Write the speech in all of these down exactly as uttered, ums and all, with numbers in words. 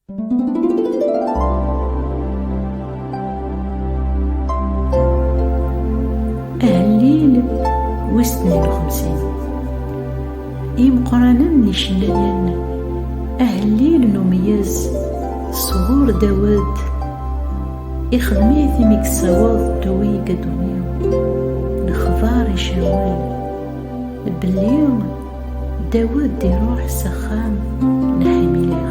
Ahellil wis tnin u xemsin. Imeqqranen n icennayen, ahellil n umeyyez sɣur Dawed, ixdem-it imi yessaweḍ Dawid Aduni lexbar i Cawul belli Dawed iruḥ s axxam n Ḥimilix.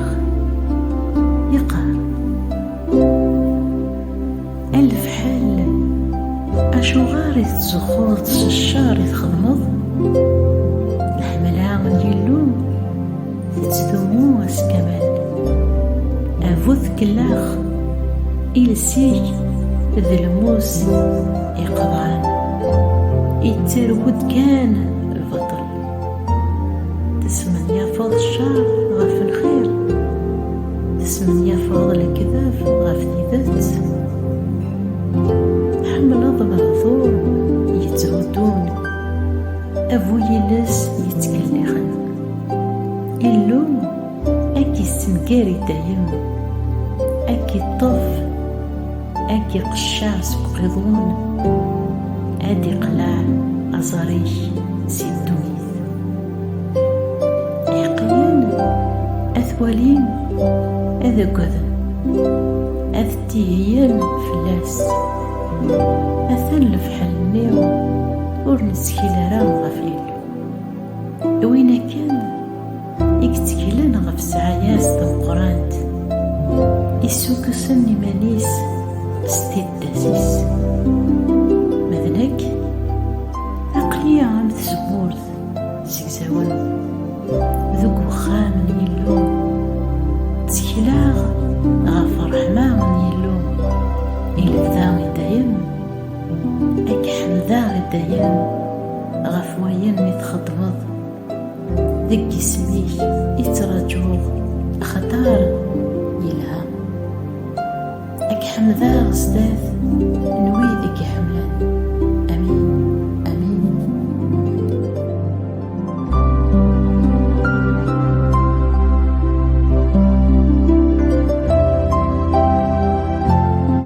Yeqqar: A lefḥel, acuɣer i tettzuxxuḍ s ccer i txedmeḍ? Leḥmala n Yillu tettdumu ass kamel. A bu tkellax, iles-ik d lmus iqeḍɛen, ittarew-d kan lbaṭel. Tesmenyafeḍ ccer ɣef lxir, tesmenyafeḍ lekdeb ɣef tidet. Tḥemmleḍ lehdur yetthuddun, a bu yiles yettkellixen. Illu ad k-issenger i dayem, ad k-iṭṭef, ad k-iqecceɛ seg uqiḍun, ad d-iqleɛ aẓar-ik si ddunit. Iḥeqqiyen ad t-walin, ad agaden, ad ttihiyen fell-as. Atan lefḥel-nni ur nettkil ara ɣef Yillu. Win akken i yettkilen ɣef ssɛaya-s tameqqrant, issukksen iman-is s tiddas-is. Ma d nekk, aql-i am tzemmurt zegzawen deg uxxam n Yillu. Ttekleɣ ɣef ṛṛeḥma n Yillu i lebda i dayem. Ad k-ḥemdeɣ i dayem ɣef wayen i txedmeḍ. Deg yisem-ik i ttṛaǧuɣ, axaṭer yelha. Ad k-ḥemdeɣ sdat